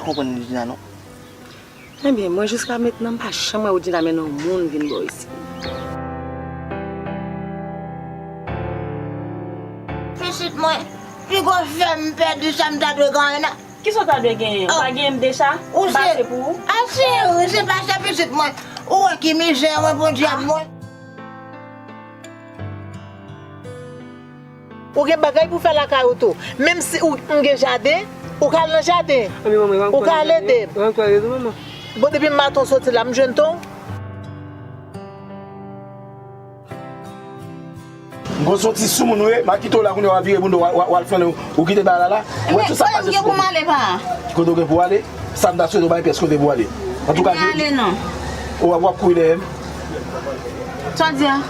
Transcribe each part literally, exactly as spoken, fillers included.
Konprann Woudjina non. Ebyen, mwen jiska mentnan m pa janm wè Woudjina mennen yon moun vin bò isit. Pitit mwen, piga w fè m pèdi sa m ta dwe genyen nan. Kisa w ta dwe genyen? Ou pa genyen m deja? M pase pou ou? A cheri, se pa sa pitit mwen. Ou wè ki mizè mwen Bondye ap mwen. Ou gen bagay pou fè lakay ou tou. Menm si ou m gen jaden, ou ka al nan jaden. Ou ka al ede m. Bon, depi maten w soti la, m jwenn ton. M gon soti sou moun ou ye, m a kite w la kounye a w a vire moun do w a- w a- w al flannen ou kite bagay la la. Ou wè tout sa pase sou kote. Kote w gen pou w ale, sa m ta swete w bay pyès kote pou w ale. Antouka, ale non. Ou w ap kouri dèyè m. Sa w di a?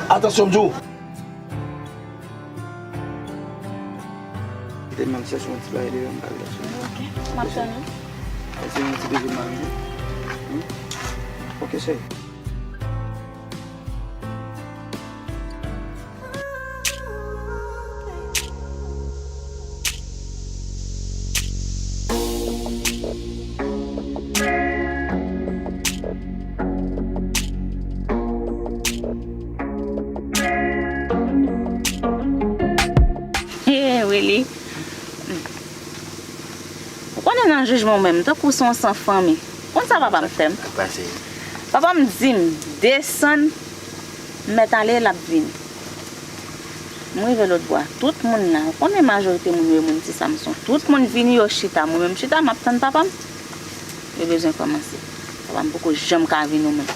Atansyon m di w. Kite m al chèche yon ti bagay deyò m pral lòt. Ok, m ap tann ou. Pase yon ti bebe m a rive. Hmm? Ok cheri. Hey, Willy. Ou konnen nan jijman w menm, tankou se yon san fanmi. Ou konn sa papa m fè m? Papa m di m, desann, m mèt ale, l ap vini. M rive lòtbò a, tout moun la, ou konnen majorite moun yo e moun Ti Samson. Tout moun vini, yo chita, mwen menm chita, m ap tann papa m. Yo bezwen kòmanse. Papa m poko janm ka vini ou menm.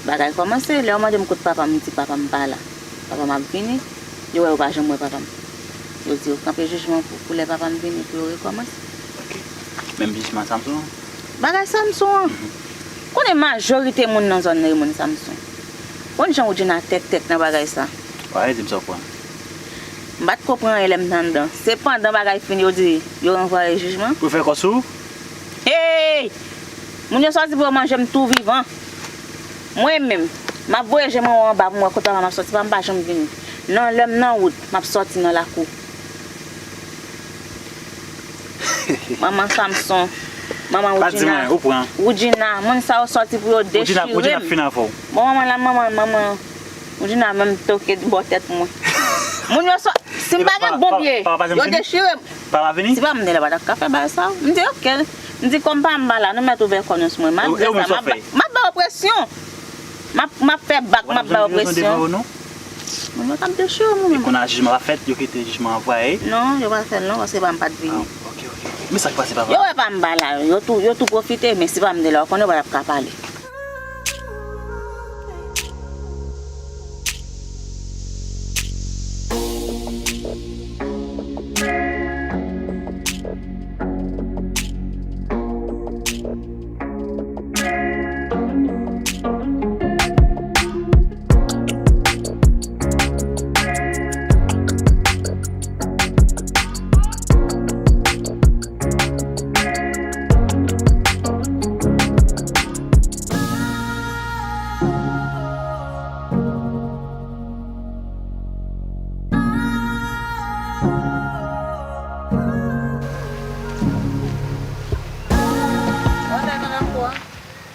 Bagay kòmanse, lè yo mande m kot papa m, m di papa m pa la. Papa m ap vini, yo wè yo pa janm wè papa m. Yo di yo kanpe jijman pou, pou lè papa m vini, pou yo rekòmanse. Ok. Menm jijman Samson an? Bagay Samson an. Mhm. Konnen majorite moun nan zòn nan e moun Samson. Konn jan Woudjina tèktèk nan bagay sa. Wa di m sa w kwè. M pa t konprann anyen lè m t anndan. Se pandan bagay fini yo di yo ranvwaye jijman. Pou fè kò sou ou? Hey! Moun yo sòti pou yo manje m tou vivan. Mwen menm, m ap voye je m anwo anba pou m wè kote papa m ap sòti. Papa m pa janm vini. Nan lè m nan wout, m ap sòti nan lakou. Manman Samson, manman Woudjina, Woudjina, moun sa yo sòti pou yo dechire m. Bon, manman la, manman, manman, Woudjina menm toke bò tèt mwen. Moun yo sòti, si m pa gen bon pye, yo dechire m. Papa vini? Si pa m te la, pa t ap ka fè bagay sa. M di, ok. M di, kòm pa m pa la, nou mèt ouvè kò nou sou mwen. Malgre sa, m ap ba yo presyon. M ap, m ap fè bak, m ap ba yo presyon. Moun yo t ap dechire mwen menm. E kounye a jijman pa fèt, yo kite jijman an vwaye? Non, yo pa fè l non, paske pa m pa t vini. Ah, ok, ok, ok. Men sa k pase papa? Yo wè pa m pa la, yo tou, yo tou pwofite, men si pa m te la, ou konnen yo pa t ap ka pale.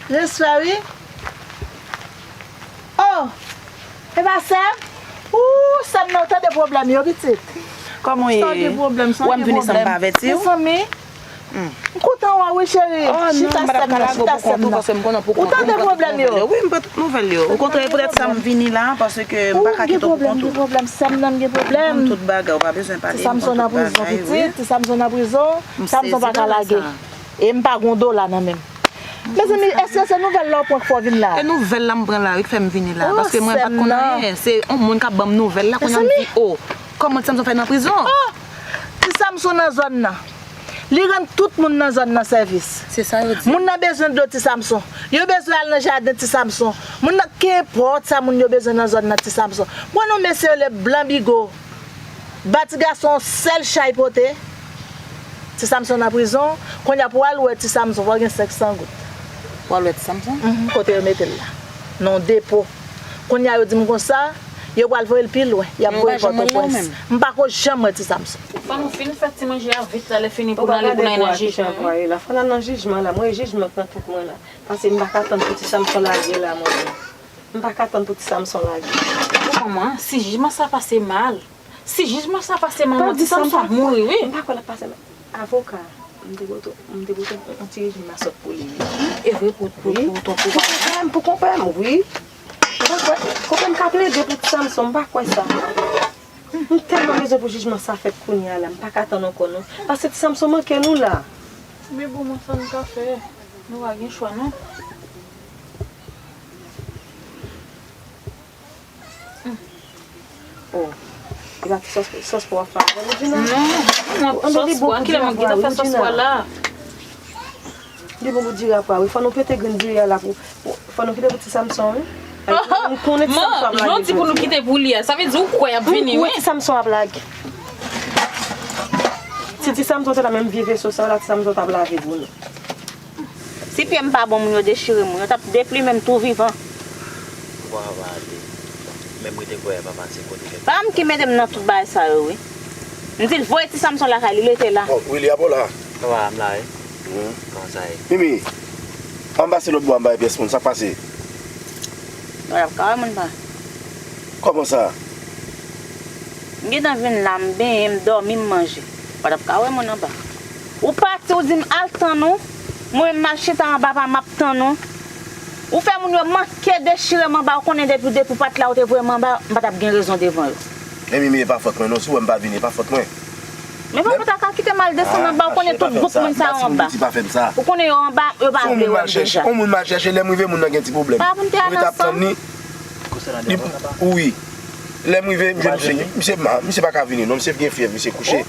Respè wi. Oh! E pa sè m? Ooh, sè m nan, ou tande pwoblèm yo, pitit. Kòman w ye? Sa w gen pwoblèm, sa w gen pwoblèm. Ou wè m vini san m pa avèti w? Mezanmi, m kontan wè w wi, cheri. Oh, non, m pa t ap ka lage w pou kont ou, paske m konnen w pou kont ou. Ou tande pwoblèm yo? Wi, m pran tout nouvèl yo. Okontrè, e poutèt sa m vini la, paske m pa ka kite w pou kont ou. Ou gen pwoblèm, gen pwoblèm, sè m nan, m gen pwoblèm. M konn tout bagay, ou pa bezwen pale, m konn tout bagay, wi. Ti Samson nan prizon, pitit, Ti Samson nan prizon. Samson pa ka lage. E m pa gen yon dola nan men m. Mezanmi, èske se nouvèl la w pran k fè w vin la? E nouvèl la m pran la, wi, k fè m vini la. Paske mwen pa t konn anyen. Se yon moun k ap ban m nouvèl la, kounye a m di, oh, kòman Ti Samson fè nan prizon? Oh! Ti Samson nan zòn nan. Li rann tout moun nan zòn nan sèvis. Se sa yo di. Moun nan bezwen dlo Ti Samson. Yo bezwen al nan jaden Ti Samson. Moun nan, kenpòt sa moun yo bezwen nan zòn nan Ti Samson. Mwen non mesye yo le blan bigo. Ba ti gason yon sèl chay pote. Ti Samson nan prizon. Kounye a pou w al wè Ti Samson, fò w gen senk san goud. Pou w al wè Ti Samson? Mhm, kote yo mete l la. Nan yon depo. Kounye a yo di m konsa, Yo pral voye l pi lwen. Y ap voye Pòtoprens. M pa ko janm wè Ti Samson. Fò nou fin fè ti manje a vit la, lè fini pou n ale pou n al nan jijman. Fò n al nan jijman la. Mwen, jijman k nan tout mwen la. Paske m pa ka tann pou Ti Samson lage la, mwen menm. M pa ka tann pou Ti Samson lage. Kòman? Si jijman sa pase mal, si jijman sa pase mal, Ti Samson ap mouri, wi. M pa kwè l ap pase mal. Avoka, m te pote, m te pote yon ti rejim masòt pou li, wi. E vre pou, pou, pou tonton. Pou konpè m, pou konpè m, wi. M pa kwè, konpè m ka plede pou Ti Samson, m pa kwè sa. M tèlman bezwen pou jijman sa fèt kounye a la, m pa ka tann ankò non. Paske Ti Samson manke nou la. Men bon, mwen sa n ka fè? Nou pa gen chwa non. Oh. E pa ti sòs, sòs pou w ap fè avè l, Djina? Non, mwen sòs pwa, kilè mwen gentan fè sòs pwa la? Li bon pou diri a pwa, wi. Fò nou pete grenn diri a la pou, pou, fò nou kite pou Ti Samson, wi. M konnen Ti Samson ap lage jodi a. Man, jan w di pou nou kite pou li a, sa vle di ou kwè y ap vini, wi. M kwè Ti Samson ap lage. Si Ti Samson te la, menm vye veso sa yo la, Ti Samson t ap lave pou nou. Si pye m pa bon, moun yo dechire m, wi. Yo t ap deplimen m tou vivan. Papa ale. Menm rete kwè papa se kote kèk. Pa m ki mete m nan tout bagay sa yo, wi. M di l voye Ti Samson lakay li, rete la. Oh, Willy, apa w la? Papa, m la, wi. Kòman sa ye? Mimi, ann pase lòt bò a, m bay pyès moun, sa k pase? Yo t ap ka wè moun pa. Kòman sa? M gentan vin la, m benyen, m dòmi, m manje. Yo t ap ka wè moun anba. Ou pati, ou di m al tann ou. Mwen menm m al chita anba pa m ap tann ou. Ou fè moun yo manke dechire m anba, ou konnen depi, depi w pa t la, ou te voye m anba, m pa t ap gen rezon devan yo. Men Mimi, e pa fòt mwen non, si w wè m pa vini, e pa fòt mwen. Men papa, ta ka kite m al desann anba, ou konnen tout gwoup moun sa yo anba. Ou konnen yo anba, yo pa vle wè m deja. Yon moun m al chèche, lè m rive, moun nan gen ti pwoblèm. Pa pou n te al ansanm. Li, wi. Lè m rive, m jwenn misye, misye, misye pa ka vini non, misye gen fyèv, misye kouche.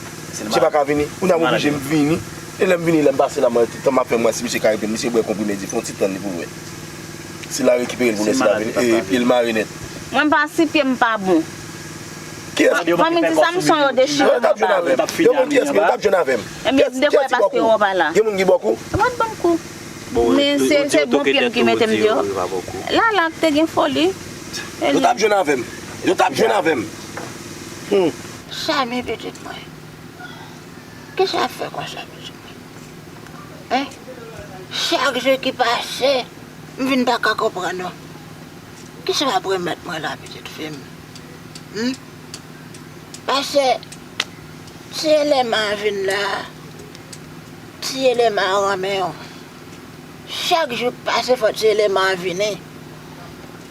Misye pa ka vini. Kounye a m oblije m vini. E lè m vini, lè m pase la, mwen, tan m ap fè m wè si misye ka rete, misye bwè konprime, di fè yon ti tann li pou l wè. Si l a rekipere l pou lè, si l a vini, e pye l mare nèt. Mwen pa si pye m pa bon. Kiyès? Fanmi Ti Samson yo dechire m anba, wi. Yo konn kiyès mwen, yo t ap jwenn avè m. Ebyen, m te kwè paske yo pa la. Gen moun ki ba w kou? Yo pa t ban m kou. Men se, se bon pye m ki mete m deyò. Lala te gen foli. Yo t ap jwenn avè m. Yo t ap jwenn avè m. Hmm. Samy, pitit mwen. Kisa w ap fè konsa, pitit mwen? Hein? Chak jou ki pase, m vin pa ka konprann ou. Kisa w ap remèt mwen la, pitit fi m? Hmm? Paske ti eleman an vin la, ti eleman an renmen w. Chak jou k pase, fò ti eleman an vini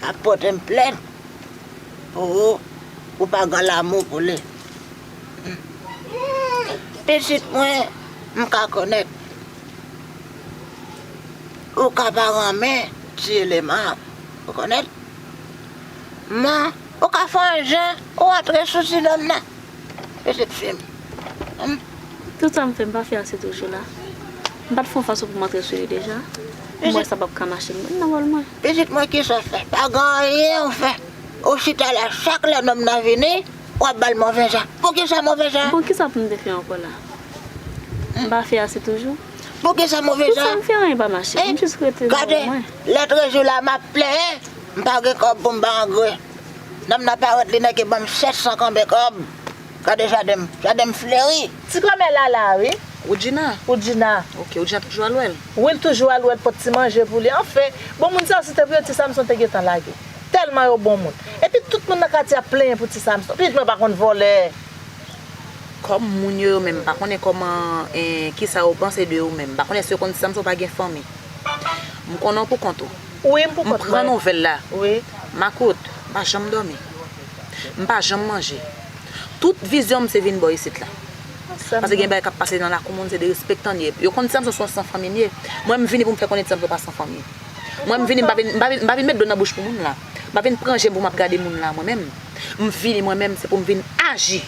ap pote m plent pou ou, ou pa gen lanmou pou li. Pitit mwen, m ka konèt. Ou ka pa renmen ti eleman an, ou konèt. Men, ou ka fè yon jan, ou antre sou ti nonm nan. Pitit fi m. Hmm? Tout sa m fè, m pa fè ase toujou la. M pa t fè yon fason pou m antre sou li deja. M wè sa p ap ka mache, m nan wòl mwen. Pitit mwen, kisa w fè? Pa gen anyen ou fè. Ou chita la, chak lè nonm nan vini, w ap ba l move jan. Poukisa move jan? Bon, kisa pou m te fè ankò la? M pa fè ase toujou? Poukisa move jan? Tout sa m fè, anyen pa mache. M jis rete nan wòl mwen. Lòt jou la, m ap plenyen, m pa gen kòb pou m ba angre. Nonm nan parèt, li nèk ban m sèt san kanbe kòb. Gade jaden m, jaden m fleri. Ti kòmè Lala, wi. Woodjina. Woodjina. Ok, Woodjina toujou al wè l? Wi, l toujou al wè l, pot ti manje pou li. Anfen, bon moun sa yo, si te pou yo, Ti Samson te gentan lage. Tèlman yo bon moun. Epi tout moun nan katye ap plenyen pou Ti Samson. Pitit mwen pa konn vòlè. Kòm moun yo, yo menm, m pa konnen kòman, eh, kisa yo panse de yo menm. M pa konnen si yo konn Ti Samson pa gen fanmi. M konnen w pou kont ou. Wi, m pou kont mwen. M pran nouvèl la. Wi. Makout, m pa janm dòmi. M pa janm manje. Tout vizyon m se vin bò isit la. Paske gen bagay k ap pase nan lakou moun, se derespektan l ye. Yo konn Ti Samson se yon san fanmi l ye. Mwen, m vini pou m fè konnen Ti Samson pa san fanmi. Mwen, m vini, m pa vin, m pa vin, m pa vin met dlo nan bouch pou moun la. M pa vin pran je m pou m ap gade moun la, mwen menm. M vini, mwen menm, se pou m vin aji.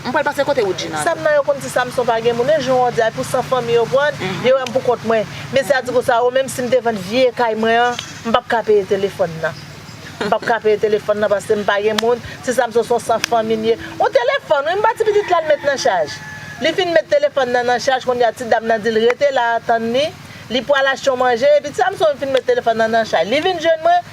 M pral pase kote Woodjina. Sa m nan yo konn Ti Samson pa gen moun, e jan w di a, pou san fanmi yo pran, yo wè m pou kont mwen. Men sa di konsa, o, menm si m te vann vye kay mwen an, m p ap ka peye telefòn nan. M p ap ka peye telefòn nan paske m pa gen moun. Ti Samson se yon san fanmi l ye. Yon telefòn, wi, m pa ti pitit la l met nan chaj. Li fin met telefòn nan nan chaj, kounye a ti dam nan di l rete la, tann li. Li pral achte yon manje, epi Ti Samson fin met telefòn nan nan chaj. Li vin jwenn mwen,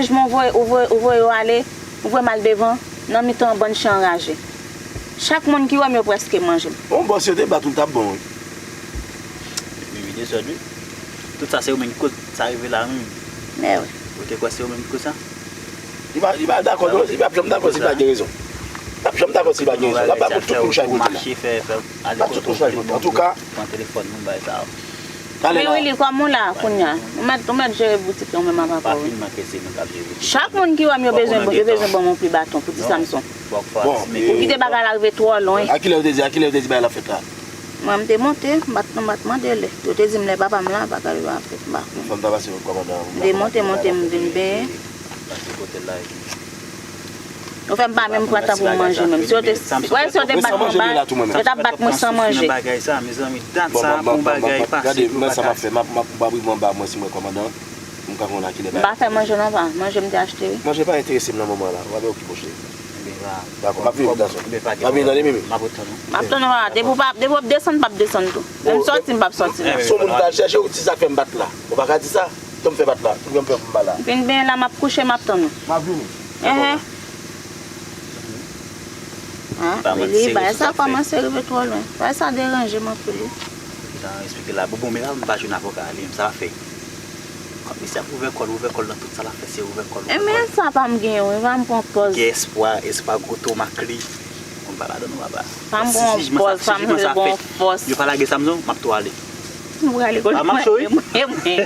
jijman, ou voye, ou voye, ou voye yo ale, ou voye m al devan, nan mitan yon bann chen anraje. Chak moun ki wè m, yo prèske manje m. Bon, bòs yo te bat ou, l t ap bon, wi. Mimi dezòd, wi. Tout sa, se ou menm ki koz sa rive la, wi. Mè wi. Ou te kwè se ou menm ki koz sa? Li pa, li pa dakò, non. Li p ap janm dakò si l pa gen rezon. Li p ap janm dakò si l pa gen rezon. L ap ba tout moun chay kote la. L ap tout moun chay kote. Antouka, pran telefòn nou, bay sa yo. Talè la. Men Willy, kòman w la kounye a? Ou mèt, ou mèt jere boutik lan, ou menm avè pa w, wi. Chak moun ki wè m, yo bezwen, yo bezwen ban m yon pli baton pou ti Samson. Bon, ou kite bagay la rive twò lwen. A kilè yo te di, a kilè yo te di bagay la fèt la? Mwen, m te monte, m pa t, m pa t mande lè. Yo te di m lè papa m la, bagay yo ap fèt, m pa konnen. Fanm ta pase kot kòmandan an. M te monte, monte, m vin benyen. Yo fè m pa menm pran tan pou m manje menm. Si yo te, wè, si yo te bat mwen, yo t ap bat mwen san manje. Gade, men sa m ap fè, m ap, m ap, m ap rive anba, mwen, si m wè kòmandan an, m ka konn a kilè bagay. M pa fè manje non, pa. Manje m te achte, wi. Manje pa enterese m nan moman la. W ap okipe w, cheri. Dakò, m ap vini, gason. M ap vini, tande, Mimi. M ap tann ou a. Depi w pa, depi w ap desann, m p ap desann tou. Menm sòti, m p ap sòti. Si w moun k al chèche w, di sa k fè m bat la. Ou pa ka di sa. Kòman m fè bat la? Kòman m fè pou m pa la? Vin benyen la, m ap kouche, m ap tann ou. M ap vini. Enhen. Ah, Willy, bagay sa kòmanse rive twò lwen. Bagay sa deranje m anpil, wi. Jan eksplike la, bon, bon, men la, m pa jwenn avoka a li menm, sa fè. Komisè ap ouvè kò l, ouvè kò l nan tout sa l ap fè, se ouvè kò l, ouvè kò l. Enben, sa pa m gen, wi, pa m pran pòz. Gen espwa, espwa gwo tomak li. Konn pa ladan nou, papa. Pa m pran pòz, pa m vle pran pòz. Yo pa lage Samson, m ap tou ale. M prale kot mwen, e mwen, e mwen,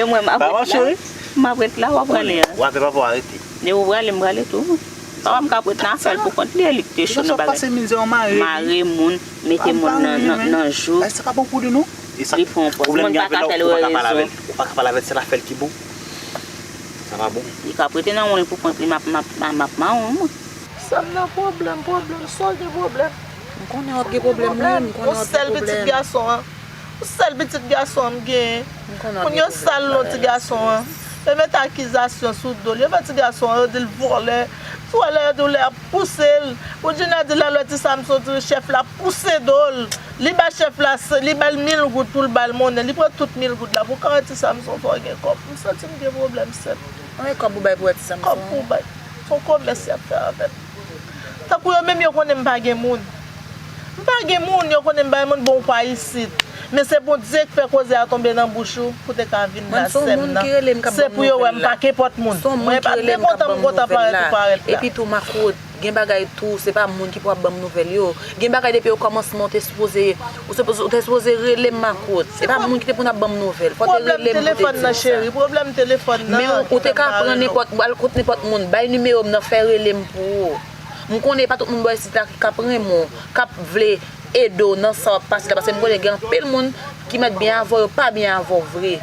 e mwen, m ap ret la. M ap ret la, w ap prale a. W ap fè papa w arete. Depi w prale, m prale tou. Papa m k ap ret nan afè l pou kont li, e li k te cho nan bagay. Mare moun, mete moun nan, nan, nan jou. Li pran pòz. Moun pa ka fè l rezon. Ou pa ka pale avè l, se l afè l ki bon. Sa pa bon. Li k ap rete nan wonn pou kont li, m ap, m ap, m ap mawon mwen. Sè m nan pwoblèm, pwoblèm, sa w gen pwoblèm? M konnen w ap gen pwoblèm, wi, m konnen w ap gen pwoblèm. Yon sèl pitit gason an. Yon sèl pitit gason an m genyen. Moun yo sal non ti gason an. Yo met akizasyon sou do l. Yo fè ti gason an, yo di l vòlè. Vòlè, yo di w lè y ap pouse l. Woudjina di l al wè ti Samson, ti chèf la pouse do l. Li ba chèf la, li ba l mil goud pou l ba l monnen. Li pran tout mil goud la. Pou w ka wè ti Samson, fò w gen kòb. M santi m gen pwoblèm, sè m. Anyen kòb ou bay pou wè ti Samson? Kòb pou w bay. Se yon komès y ap fè avè m. Tankou yo menm, yo konnen m pa gen moun. M pa gen moun, yo konnen m pa gen moun, bon, ou pa isit. Men se Bondye k fè koze a tonbe nan bouch ou pou te ka vin la, sè m nan. Se pou yo wè m pa kenpòt moun. Mwen pa te kontan, m kontan parèt ou parèt la. Epi tou, Makout, gen bagay tou, se pa moun ki pou ap ban m nouvèl yo. Gen bagay depi okòmansman ou te sipoze, ou sipoze, ou te sipoze rele m, Makout. Se pa moun ki te pou n ap ban m nouvèl. Fò w te rele m pou w te di m sa. Pwoblèm telefòn nan, cheri, pwoblèm telefòn nan. Men ou, ou te ka pran nenpòt, al kot nenpòt moun, bay nimewo m nan, fè rele m pou ou. M konnen e pa tout moun bò isit la ki k ap renmen w, k ap vle ede w nan sa w ap pase la, paske m konnen gen anpil moun ki mèt byen avè w, yo pa byen avè w vre.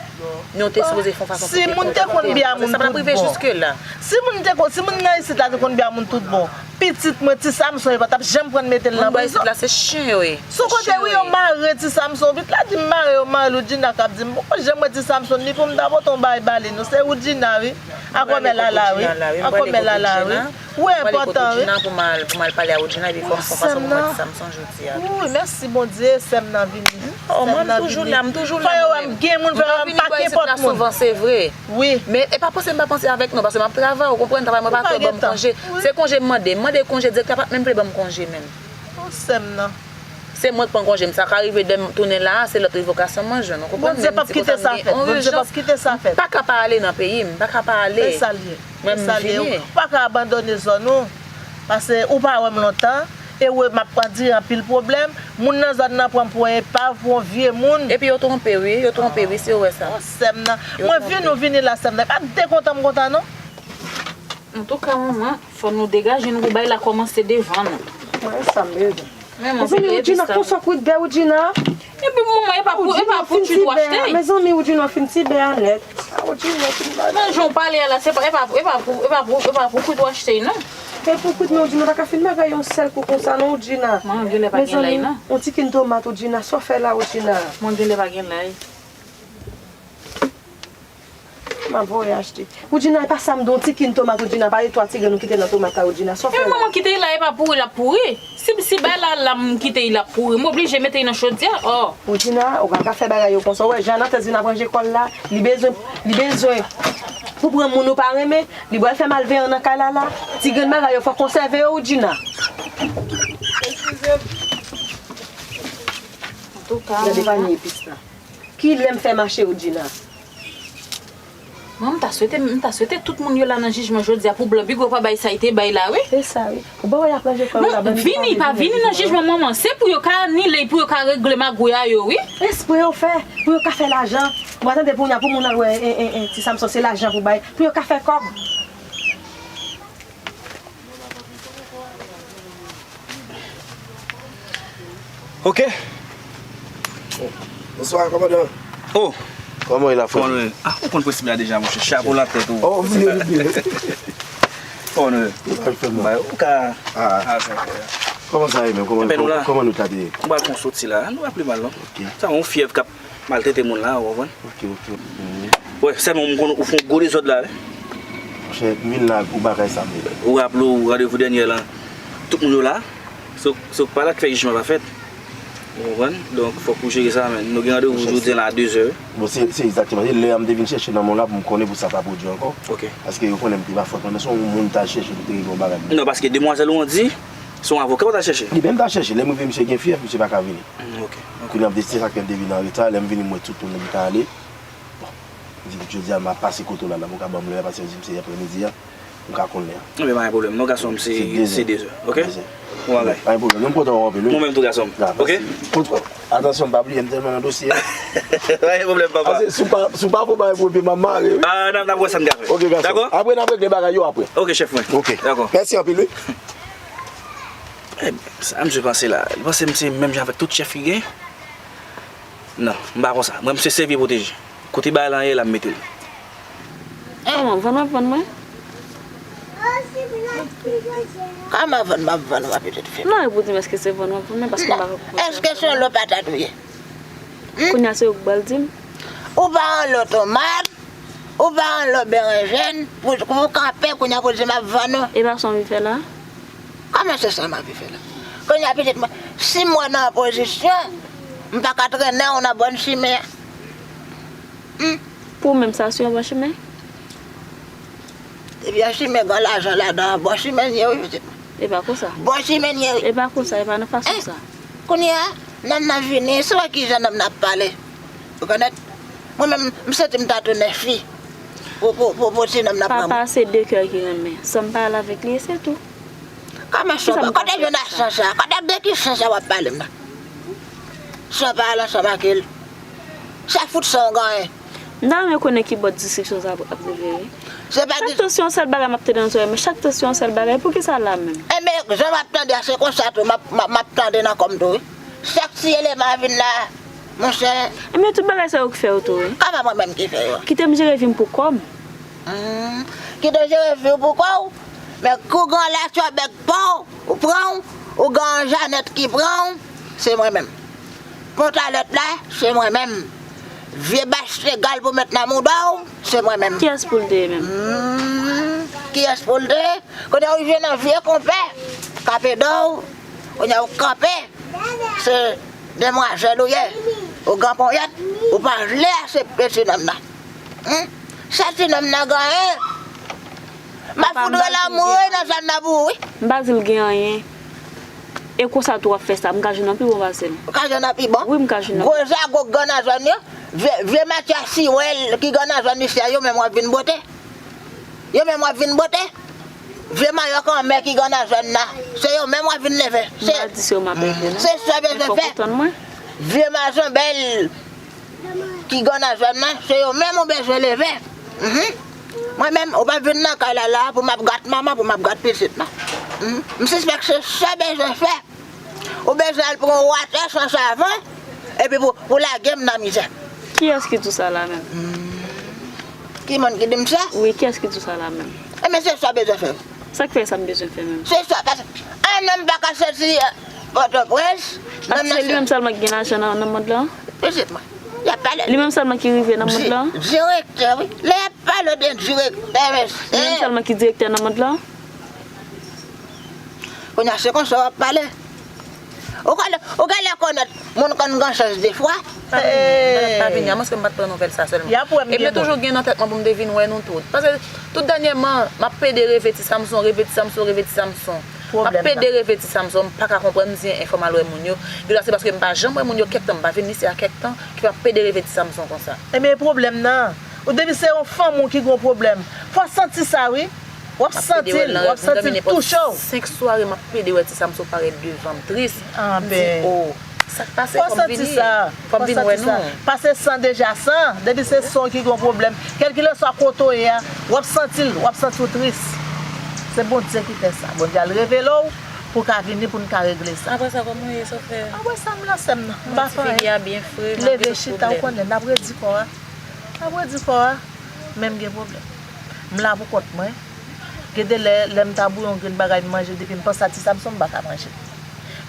Men w te sipoze fè yon fason pou w te kontakte m. Sa pa t ap rive jiske la. Si moun te konn, si moun nan isit la te konn byen a moun tout bon, pitit mwen, ti Samson, yo pa t ap janm pran l mete l nan prizon. Moun bò isit la, se chen yo ye. Sou kote wi, yo mare ti Samson. Vit la di m mare yo, mare l, Woudjina k ap di m. Bon, jan m wè ti Samson, li pou m ta pote yon bagay ba li, non, se Woudjina, wi. A kòmè la la, wi. A kòmè la la, wi. Wi, enpòtan, wi. Pou m al, pou m al pale a Woodjina, epi fò m fè fason pou m wè ti sa m sonje w di a. Wi, mèsi Bondye, sè m nan vini. Oh, mwen, m toujou la, m toujou la, mwen menm. Fò yo wè m gen moun, fò yo wè m pake pòt moun. Souvan, se vre. Wi. Men, e pa panse m pa panse avèk nou, paske m ap travay, ou konprann, travay mwen pa twò ban m konje. Se konje m mande, m mande konje, direktè a pa t menm vle ban m konje menm. Oh, sè m nan. Se mwen k pran konje m. Sa ka rive dèm tounen la a, se lòt revokasyon mwen jwenn. Ou konprann? Bondye p ap kite sa fèt. Bondye p ap kite sa fèt. M pa ka pa ale nan peyi m. M pa ka pa ale. Se sa l ye. Mwen, m vini. Ou pa ka abandone zòn ou. Paske ou pa wè m lontan. E wè m ap andire anpil pwoblèm. Moun nan zòn nan pran m pou yon epav, pou yon vye moun. Epi yo twonpe wi, yo twonpe wi, si yo wè sa. Oh, sè m nan. Mwen vini, ou vini la, sè m nan. E pa de kontan m kontan, non. Antouka, manman, fò nou degaje nou pou bagay la kòmanse devan nou. Mwen, sa m bezwen. Men mezanmi, Woodjina, konsa kwit bè Woodjina. Epi manman, e pa pou, e pa pou ti dwa achte. Mezanmi, Woodjina fin ti bè a nèt. A, Woodjina fin ba. Nan jan w pale a la, se pa, e pa, e pa pou, e pa pou, e pa pou kwit w achte, non. E pou kwit, men Woodjina pa ka fin bagay yon sèl kou konsa, non, Woodjina. Mwen genlè pa gen lay, non. Mezanmi, yon ti kin tomat, Woodjina, sa w fè la, Woodjina? Mwen genlè pa gen lay. M ap voye achte. Woodjina, e pa sa m di w, ti kin tomat, Woodjina, pa de twa ti grenn ou kite nan tomat la, Woodjina. Sa w fè la? Manman kite l la, e pa pouri l ap pouri. Si, si bay la, la m kite l ap pouri, m oblije mete l nan chodyè. Oh. Woodjina, ou pa ka fè bagay yo konsa. Ou wè, Jan Natès vin ap ranje kò l la, li bezwen, li bezwen pou pran moun ou pa renmen, li pral fè malveyan nan kay la la. Ti grenn bagay yo fò konsève yo, Woodjina. Eskize m. Antouka, gade panye epis la. Kilè m fè mache, Woodjina? Mwen, m ta swete, m ta swete tout moun yo la nan jijman jodi a pou blan pi gwo pa bay sa y te bay la, wi. Se sa, wi. Ou pa wè y ap ranje kò yo la, ban li vini, pa vini nan jijman manman. Se pou yo ka anile, pou yo ka regle magouy a yo, wi. Espre yo fè, pou yo ka fè lajan. Ou pa tande pou, pou moun al wè, e, e, e, ti Samson, se lajan pou bay, pou yo ka fè kòb. Ok. Bonswa, kòmandan. Oh. Kòman w ye la, frè? Kòman w ye? Ah, ou konn prensip la deja, monchè. Chapo la tèt ou. Oh, vini, vini. Kòman w ye? Ou ka fè mwen. Bay, ou ka. Ah. Kòman sa ye menm? Kòman, kòman nou ta te ye? M pral fè yon soti la. Nou pa pi mal, non. Ok. Sa yon fyèv k ap maltrete moun la, ou konprann? Ok, ok. Wè, sèlman m konnen ou fè yon gwo dezòd la, wi. Monchè, m vin la pou bagay sa, men. Ou raple w randevou dènyè lan, tout moun yo la. Se, se pa la k fè jijman pa fèt. Ou konprann? Donk, fòk ou jere sa, men. Nou gen randevou jodi a la a de zè, wi. Bon, se, se egzakteman. Se lè a m te vin chèche nan mòn la pou m konnen pou sa pa pwodui ankò. Ok. Paske yo konnen m te pa fòt mwen, men se yon moun m t al chèche pou te regle yon bagay. Non, paske demwazèl ou an di, se yon avoka ou t al chèche. Li menm m t al chèche. Lè m rive, misye gen fyèv, misye pa ka vini. Mm, ok, ok. Kounye a m te, se sa k fè m te vin an reta. Lè m vini, m wè tout moun nan m ta ale. Bon, m di, jodi a, m ap pase kote w la, la, pou w ka ban m lè a, paske yo di m se aprèmidi a, m ka konn lè a. Ebyen, pa gen pwoblèm. Non, gason m, se, se de zè, ok? Bon bagay. Pa gen pwoblèm. Non, m kontan wè w anpil, wi. Mwen menm tou, gason m. Ok? Atansyon, pa bliye, m tèlman nan dosye a. Pa gen pwoblèm, papa. Paske si w pa, si w pa fè bagay pou epi m ap mare, wi. Ah, n ap, n ap wè sa n ka fè. Ok, gason. Dakò? Apre, n ap regle bagay yo apre. Ok, chèf mwen. Ok. Dakò. Mèsi anpil, wi. Ebyen, sa misye panse la. Li panse m se menm jan avèk tout chèf ki gen? Non, m pa konsa. Mwen, m se sèvi e pwoteje. Kote bagay lan ye, la m mete l. Kòman, vann w ap vann mwen? Kòman vann m ap vann ou a, pitit fi m? Non, e pou di m èske se vann w ap vann mwen, paske m pa ka konprann. Èske se yon lo patat ou ye? Hmm? Kounye a se ou k pral di m. Ou pa yon lo tomat, ou pa yon lo berenjèn, pou, pou kanpe kounye a pou di m ap vann ou. E pa sa w anvi fè la? Kòman se sa m anvi fè la? Kounye a pitit mwen, si m wè nan opozisyon, m pa ka trennen w nan bòn chimen an. Hmm? Pou ou menm sa se yon bon chimen? Ebyen, chimen gen lajan ladan an, bon chimen l ye wi, pitit mwen. E pa konsa. Bon chimen l ye wi. E pa konsa, e pa nan fason sa. Kounye a, nonm nan vini, se wè kijan nonm nan ap pale. Ou konèt? Mwen menm, m santi m ta tounen fi. Pou, pou, pou, pou ti nonm nan pran mwen. Papa se de kè ki renmen. San m pa al avèk li, e se tou. Kòman san, kote w jwenn san sa? Kote, de ki san sa w ap pale m nan? San pa al ansanm ak li. Sa fout san w genyen. M ta renmen konnen ki bò diskisyon sa ap, ap rive, wi. Chak tan se yon sèl bagay m ap tande nan zòrèy mwen, chak tan se yon sèl bagay, poukisa la menm? Enben, jan m ap tande a, se konsa tou, m ap, m ap, m ap tande nan kò m tou, wi. Chak ti eleman vin la, monchè. Enben, tout bagay sa yo ki fè yo tou, wi. Kòman mwen menm ki fè yo? Kite m jere vi m pou kò m. Hmm, kite w jere vi w pou kò w. Men kou gen yon lachò bèk pa w, ou pran w, ou gen yon Janèt ki pran w, se mwen menm. Pantalèt la, se mwen menm. Vye bach legal pou met nan mouda w, se mwen menm. Kiyès pou l te ye menm? Hmm, kiyès pou l te ye? Kounye a ou rive nan vye konpè k ap ede w. Kounye a ou kanpe. Se demwazèl ou ye. Ou gen ponyèt. Ou pa vle aksepte ti nonm nan. Hmm? Sa ti nonm nan genyen. M ap fout rele amoure nan zòn nan pou ou, wi. M pa di l gen anyen. E konsa tou w ap fè sa, m ka jwenn yon pi bon pase l. Ou ka jwenn yon pi bon? Wi, m ka jwenn yon. Gwo zago k gen nan zòn yo, vye, vye matyas siwèl ki gen nan zòn isi a, yo menm w ap vin bwote. Yo menm w ap vin bwote. Vye mayòk anmè ki gen nan zòn nan, se yo menm w ap vin leve. M pa di se yo m ap leve, non. Se sa w bezwen fè. Vye mazonbèl ki gen nan zòn nan, se yo menm ou bezwen leve. Mhm. Mwen menm, ou pa vin nan kay la, la pou m ap gad manman, pou m ap gad pitit, non. Mhm. M sispèk se sa w bezwen fè. Ou bezwen al pran yon watè san savon, epi pou, pou lage m nan mizè. Kiyès ki di w sa la menm? Hmm. Ki moun ki di m sa? Wi, kiyès ki di w sa la menm? Ebyen, se sa w bezwen fè. Sa k fè sa m bezwen fè menm? Se sa, paske an nonm pa ka soti, eh, Pòtoprens, paske se li menm sèlman ki gen lajan nan, nan mond lan? Pitit mwen, y ap pale. Li menm sèlman ki rive nan mond lan? Di-, direktè, wi. Lè y ap pale de direktè, mesye. Li menm sèlman ki direktè nan mond lan? Kounye a, se konsa w ap pale. Ou genlè, ou genlè konèt moun konn gen chans defwa. Pa vini, pa vini, amwens ke m pa t pran nouvèl sa sèlman. Epi m te toujou gen nan tèt mwen pou m te vin wè nou tout. Paske tout dènyèman, m ap pede reve Ti Samson, reve Ti Samson, reve Ti Samson. M ap pede reve Ti Samson, m pa ka konprann, m di enfò m al wè moun yo. Gen dwa se paske m pa janm wè moun yo kèk tan, m pa vin isi a kèk tan, ki m ap pede reve Ti Samson konsa. Ebyen, pwoblèm nan, ou depi se yon fanm ou ki gen yon pwoblèm, fò w santi sa, wi. W ap santi l, w ap santi l touche w. Senk sware m ap pede wè Ti Samson parèt devan m tris. M di, o, sa k pase? Fò m vini. Fò m vin wè nou. Pase san deja san. Depi se san ki gen pwoblèm. Kèlkeswa kote w ye a, w ap santi l, w ap santi w tris. Se Bondye ki fè sa. Bondye al revele w pou w ka vini pou n ka regle sa. Apre sa, kòman w ye, sa w fè? Apre sa, m la, sè m nan. M pa fè anyen. Leve chita, w konnen, n ap redi kò a. Apre di kò a, men m gen pwoblèm. M la pou kont mwen. Gen de lè, lè m ta bouyon grenn bagay m manje, depi m panse a Ti Samson, m pa ka manje l.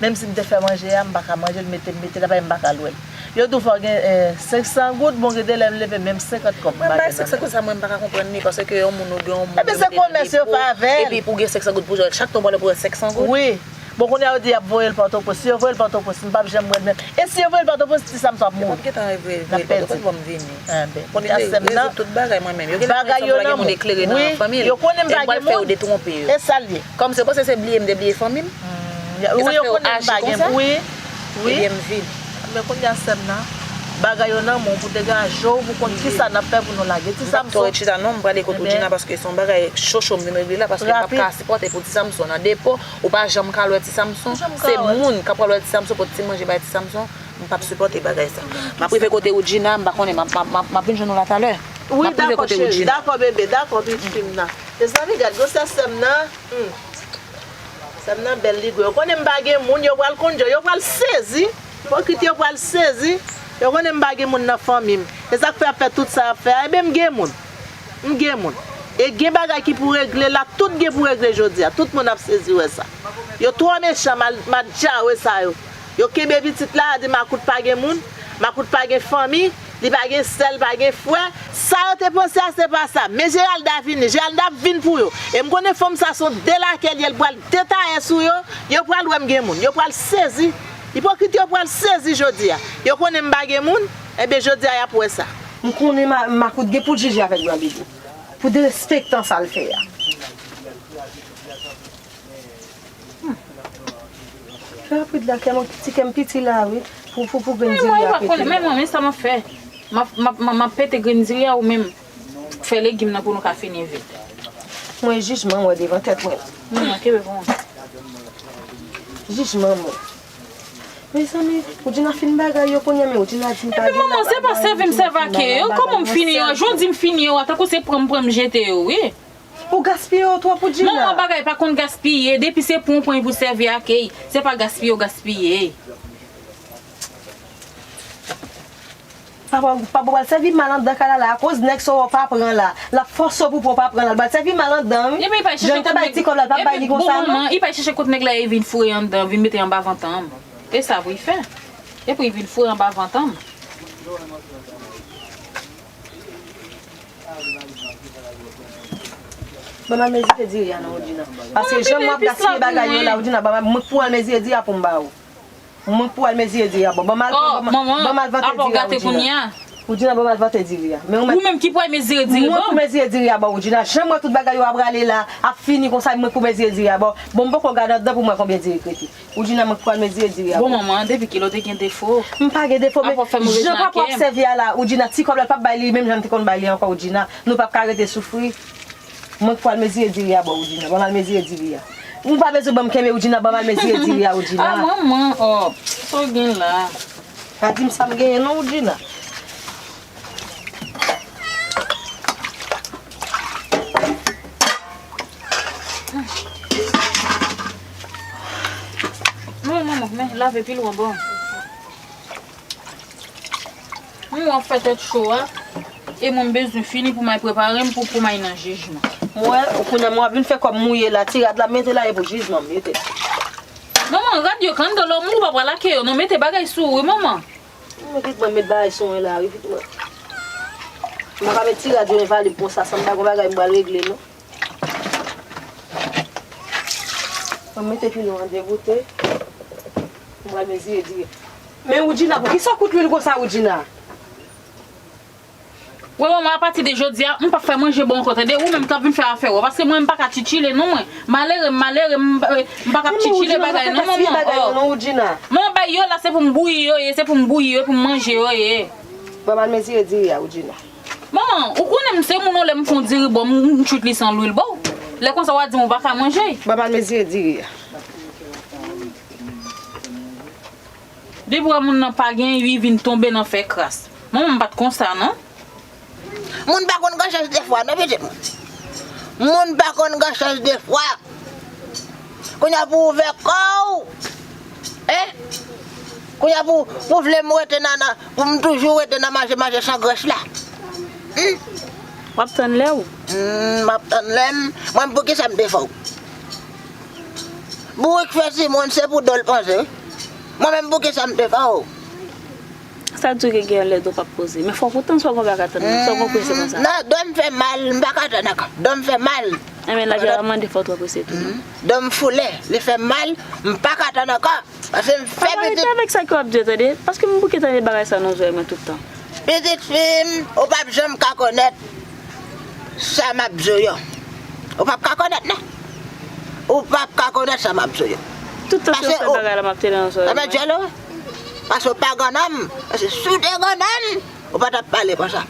Menm si m te fè manje a, m pa ka manje l, mete m mete l, apre m pa ka lwe l. Yo di w fò w gen, eh, senk san goud, bon, gen de lè m leve, menm senkant kòb m pa gen nan men m. Mwen bay senk san goud sa, mwen m pa ka konprann li, paske yon moun ou gen yon moun. Ebyen, se komès yo fè avè l. Epi pou w gen senk san goud pou jwe, chak tan w prale pou w pran senk san goud. Wi. Bon, kounye a, yo di y ap voye l Pòtoprens. Si yo voye l Pòtoprens, m p ap janm wè l menm. E si yo voye l Pòtoprens, Ti Samson ap mouri. Yo p ap gentan voye l Pòtoprens pou m vini. Enben, kounye a, sè m nan, rezoud tout bagay mwen menm. Yo genlè rezoud tout bagay mwen menm. Yo konnen m pa gen moun. Wi, yo konnen m pa gen moun. E m pral fè yo detwonpe yo. E sa l ye? Kòm se, yo panse se bliye m te bliye fanmi m? Wi, yo konnen m pa gen moun. Wi. Ebyen, m vini. Men kounye a, sè m nan, bagay yo nan men w pou degaje w, pou konn kisa n ap fè pou nou lage Ti Samson. M p ap twò ret chita non, m prale kot Woodjina paske se yon bagay cho cho m vin regle la, paske m p ap ka sipòte pou Ti Samson nan depo, ou pa janm ka lwe Ti Samson, se moun k ap pral wè Ti Samson, pote ti manje bay Ti Samson, m p ap sipòte bagay sa. M ap rive kote Woodjina, m pa konnen, m ap, m ap, m ap, m ap vin jwenn ou la talè. M ap rive kote Woodjina. Wi, dakò, cheri, dakò, bebe, dakò, pitit fi m nan. Mezanmi, gad gwosè sè m nan. Hmm. Sè m nan bèl, li gwo. Yo konnen m pa gen moun, yo pral konn jan, yo pral sezi. Ipokrit yo pral sezi. Yo konnen m pa gen moun nan fanmi m. E sa k fè y ap fè tout sa y ap fè a. Ebyen, m gen moun. M gen moun. E gen bagay ki pou regle la, tout gen pou regle jodi a. Tout moun ap sezi wè sa. Yo twò mechan, mal, mal djawe sa yo. Yo kenbe pitit la, di makout pa gen moun, makout pa gen fanmi, li pa gen sè, li pa gen frè. Sa yo te panse a, se pa sa. Men Geralda vini, Geralda ap vin pou yo. E m konnen fanm sa se yon delakè li ye, l pral detayè sou yo. Yo pral wè m gen moun, yo pral sezi. Ipokrit yo pral sezi jodi a. Yo konnen m pa gen moun, ebyen jodi a y ap wè sa. M konnen ma-, makout gen pou l jije avèk Gran Bebe. Pou derespektan sa l fè a. Hmm. Rapid la, kè m, ti kè m piti la, wi. Pou, pou, pou grenn diri a pete. Men mwen, men sa m ap fè. M ap, m ap, m ap, m ap pete grenn diri a ou menm. Fè legim nan pou nou ka fini vit. Mwen jijman mwen devan tèt mwen. Non, non, kenbe pou mwen. Jijman mwen. Mezanmi, Woodjina fin bagay yo kounye a, men Woodjina di m pa gen. Epi manman, se pa sèvi m sèvi ake yo. Kòman m fini yo? Jan w di m fini yo a, tankou se pran m pran m jete yo, wi. Ou gaspiye yo twòp, Woodjina. Manman, bagay pa konn gaspiye. Depi se pou w pran pou sèvi ake, se pa gaspiye w gaspiye. Papa, papa pral sèvi mal anndan kay la la, akoz nèg sa w pa pran la. L ap fòse w pou pran, w pa pran la. L pral sèvi mal anndan, wi. Jan l te bay ti kòb la, l p ap bay li konsa, non. Epi bon moman, li pral chèche kot nèg la, li vin foure anndan, vin mete anba vantan m. E sa pou l fè. Epi l vin foure anba vantan m. Ban m al mezire diri a non, Woodjina. Paske jan w ap gaspiye bagay yo la, Woodjina, ban m al, mwen k pou al mezire diri a pou m ba ou. Mwen k pou al mezire diri a, bon. Ban m al, ban m al vante diri a, Woodjina. Woodjina, ban m al vante diri a. Men ou menm ki pou al mezire diri, bon. Mwen pou mezire diri a, bon, Woodjina. Jan m wè tout bagay yo ap rale la, ap fini konsa, mwen pou mezire diri a, bon. Bon, m poko gade anndan pou m wè konbyen diri k rete. Woodjina, mwen k pou al mezire diri a, bon. Bon, manman, depi kilè w te gen defo? M pa gen defo, men jan papa w ap sèvi a la, Woodjina, ti kòb la, l p ap bay li menm jan m te konn bay li ankò, Woodjina. Nou p ap ka rete soufri. Mwen k pou al mezire diri a, bon, Woodjina. Ban m al mezire diri a. Ou pa bezwen ban m kenbe, Woodjina, ban m al mezire diri a, Woodjina. Ah, manman, oh, sa w gen la? Pa di m sa m genyen non, Woodjina. Non, manman, men lave pi lwen, bon. Mwen w ap fè tèt cho a, e mwen m bezwen fini pou m al prepare m pou, pou m al nan jijman. Mwen, kounye a mwen ap vin fè kòm mouye la, ti rad la, mete la, e pou jijman m mete. Manman, rad yo k anndan lòm ou pa pral lake yo non, mete bagay sou ou wi, manman. Mwen kit mwen met bagay sou mwen la wi, kit mwen. Mwen pa met ti rad yo envalib konsa, san m pa gon bagay m pral regle non. Mwen mete pilon an degoute. Mwen mezire diri. Men Woodjina, poukisa w kout lwil konsa, Woodjina? Wi, manman, apati de jodi a, m p ap fè manje ba w ankò, tande? Ou menm k ap vin fè afè w. Paske mwen, m pa ka tchitchile, non, mwen. Malere, m malere, m, m pa ka tchitchile bagay, non, manman. Manman, bay yo la, se pou m bouyi yo ye, se pou m bouyi yo, pou m manje yo ye. Ban m al mezire diri a, Woodjina. Manman, ou konnen m se moun ou lè m fè yon diri ba w, m, m tchwit li san lwil ba w. Lè konsa w a di m ou pa ka manje. Ban m al mezire diri a. Depi w wè moun nan pa gen, li vin tonbe nan fè kras. Manman, m pa t konsa, non. Moun pa konn gran chans de fwa, non, pitit mwen. Moun pa konn gran chans de fwa. Kounye a pou w ouvè kò w. Hein? Kounye a pou, pou w vle m rete nan, nan, pou m toujou rete nan manje, manje san grès la. Hmm? W ap tann lè w. Hmm, m ap tann lè m. Mwen, poukisa m te fè w? Bourik fè timoun, se pou do l panse, wi. Mwen menm, poukisa m te fè w? Sa di w gen, gen lè do p ap poze. Men fò w tann, sa w gen pa ka tann, sa w gen prese konsa. Non, do m fè mal, m pa ka tann ankò. Do m fè mal. Enben, lavi a mande fò w prese tou, non? Do m foule, li fè m mal, m pa ka tann ankò. Paske m fè pitit. Pa rete avèk sa ke w ap di yo, tande. Paske m bouke tande bagay sa nan zòrèy mwen tout tan. Pitit fi m, ou p ap janm ka konèt sa m ap di w yo. Ou p ap ka konèt, non. Ou p ap ka konèt sa m ap di w yo. Tout tan se yon sèl bagay la m ap tande nan zòrèy mwen. Paske w pa gannanm. Paske si w te gannanm, ou pa t ap pale konsa.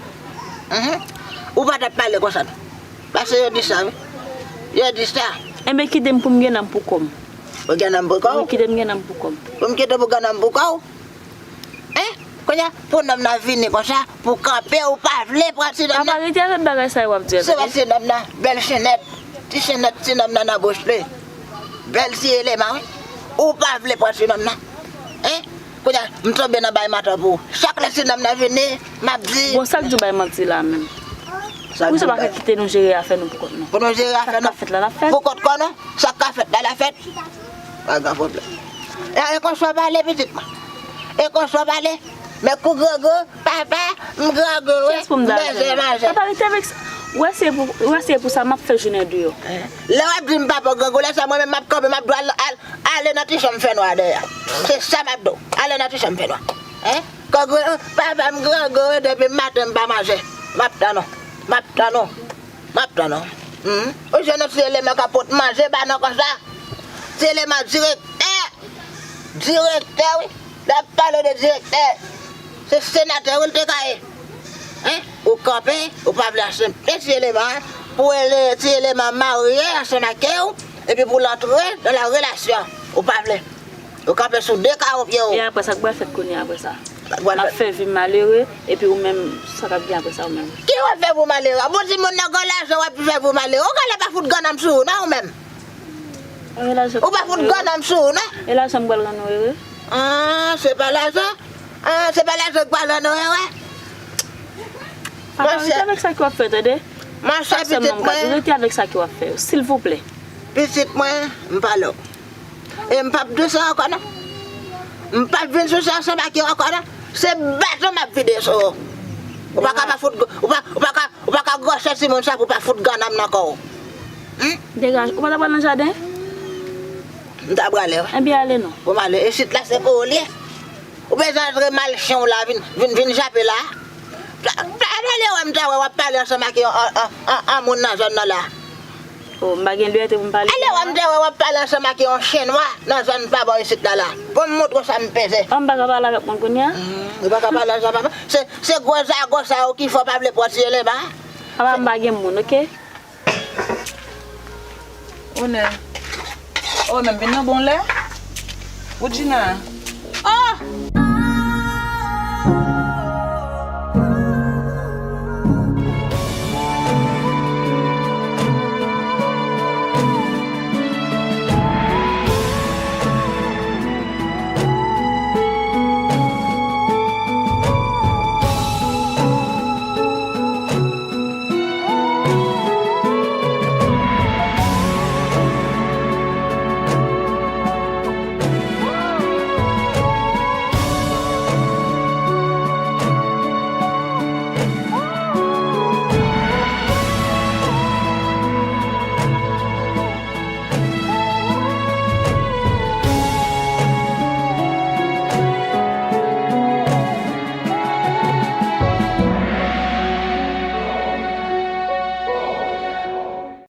Mhm. Ou pa t ap pale konsa, non. Paske yo di sa, wi. Yo di sa. Enben, kite m pou m gen nanm pou kò m. Ou gen nanm pou kò w? Wi, kite m gen nanm pou kò m. Pou m kite w pou gannanm pou kò w? Hein? Kounye a, pou nonm nan vini konsa, pou kanpe, ou pa vle pran ti nonm nan. Papa, rete avèk bagay sa yo w ap di a, tande. Se pa ti nonm nan, bèl chenèt. Ti chenèt ti nonm nan nan bouch li. Bèl ti eleman, wi. Ou pa vle pran ti nonm nan. Hein? Kounye a, m tonbe nan bay manti pou ou. Chak lè ti nonm nan vini, m ap di. Bon, sa k di w bay manti la menm? Poukisa w pa ka kite nou jere afè nou pou kont nou? Pou nou jere afè nou pou kont kò nou? Sa k ka fèt la, l ap fèt. Pa gen pwoblèm. E, e konsa w pale, pitit mwen. E konsa w pale. Men kou grangou, papa, m grangou, wi. Kiyès pou m ta rele? Manje, manje. Papa, rete avèk sa. Ou wè se pou, ou wè se pou sa m ap fè jounen deyò. Lè w ap di m papa grangou, lè sa mwen menm m ap kanpe, m ap di w al, al, ale nan ti chanm fènwa dèyè a. Se sa m ap di w. Ale nan ti chanm fènwa. Hein? Grangou, papa, m grangou, wi, depi maten m pa manje. M ap tann ou. M ap tann ou. M ap tann ou. Hmm? Ou jwenn yon ti eleman k ap pot manje ba nou konsa. Ti eleman direktè. Direktè, wi. Lè ap pale de direktè, se senatè, wi, l te ka ye. Hein? Ou kanpe, ou pa vle aksepte ti eleman an, pou ele-, ti eleman marye ansanm ak ou, epi pou l antre nan la relasyon. Ou pa vle. Ou kanpe sou de kawo pye w. E apre sa, sa k pral fèt kounye a apre sa? Sa k pral fèt? M ap fè vi m malere, epi ou menm, sa k ap gen apre sa, ou menm? Ki w ap fè vi w malere? Bon, timoun nan gen lajan, w ap fè vi w malere. Ou genlè pa fout gannanm sou ou, non, ou menm? Ou pa fout gannanm sou ou, non? E lajan m pral rann ou ere? Ah, se pa lajan? Ah, se pa lajan k pral rann ou ere? Papa, rete avèk sa ke w ap fè, tande? Monchè, pitit mwen. Rete avèk sa ke w ap fè yo, silvouplè. Pitit mwen, m pale w. E m p ap di w sa ankò, non. M p ap vin sou sa ansanm ak yo ankò, non. Se baton m ap vide sou ou. Ou pa ka pa fout, ou pa, ou pa ka, ou pa ka Ak gwosè timoun sa pou pa fout gannam nan kò w. Hmm? Degaje, ou pa ta pral nan jaden? M ta prale, wi. Ebyen, ale non. Pou m ale, isit la se kò w li ye. Ou bezwen antre mal chen w la, vin, vin, vin jape la. Pa, pa, ale wè m ta wè w ap pale ansanm ak yon, an, an, an, an moun nan zòn nan la. Oh, m pa gen libète pou m pale. Ale wè m ta wè w ap pale ansanm ak yon chen nwa nan zòn pa bò isit la la. Pou m montre w sa m peze. Oh, m pa ka pale avèk moun kounye a? Hmm, ou pa ka pale ansanm avèk. Se, se gwo zago sa yo ki fè w pa vle pran ti elenba. Papa, m pa gen moun, oke? Onè. Oh, men vin nan bon lè. Woodjina.